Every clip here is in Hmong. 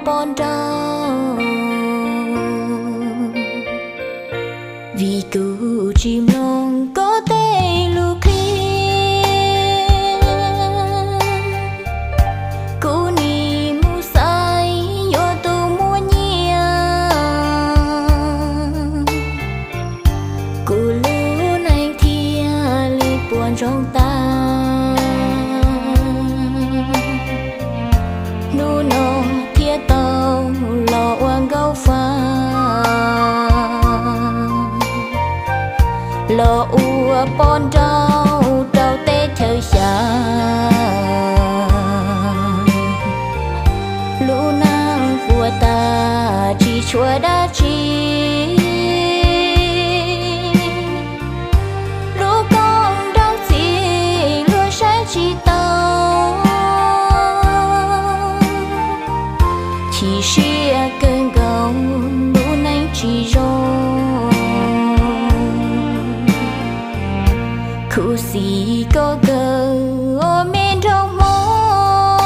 poj nrauj, vim kuv tsis mloog koj tej lus qhia. Kuv nim mus xaiv yuav tus muaj nyiaj, kuv lub neej thiaj li puas ntsoog tag. Hnub no thiaj tau los ua nkauj fa, los ua poj nrauj rau teb chaws xya. Lub neej puas tas tsis tshuav dab tsi, lub koob nrauj txiv luag saib tsis taus. Chim siab kawg nkaus lub neej tsis zoo, khuv xim koj kawg os me nraug Hmoob.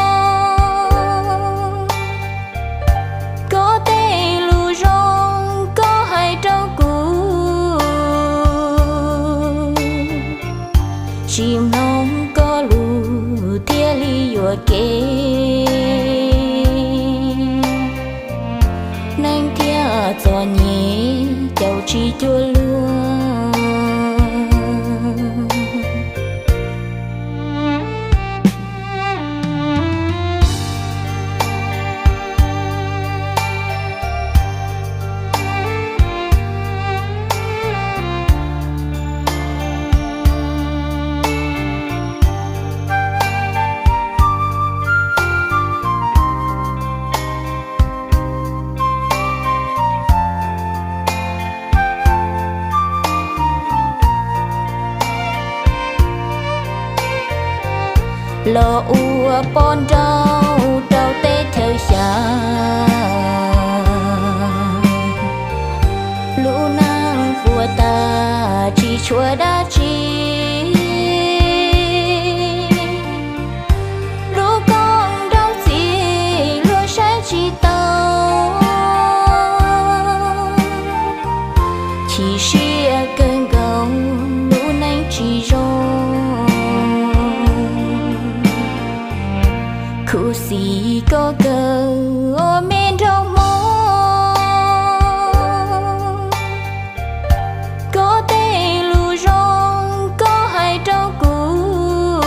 Koj tej lus zoo koj hais rau kuv, tsis mloog koj lus thiaj li yuam kev. Neeg thiaj txom nyem caum tsis cuag luag. Los ua poj nrauj rau teb chaws xya, lub neej puas tas tsis tshuav dab tsi. Lub koob nrauj txiv luag saib tsis taus, chim siab kawg nkaus lub neej tsis zoo. Khuv xim koj kawg os me nraug Hmoob. Koj tej lus zoo koj hais rau kuv,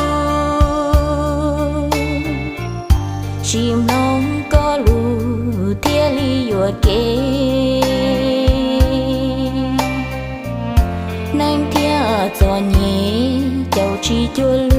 tsis mloog koj lus thiaj li yuam kev. Neeg thiaj txom nyem caum tsis cuag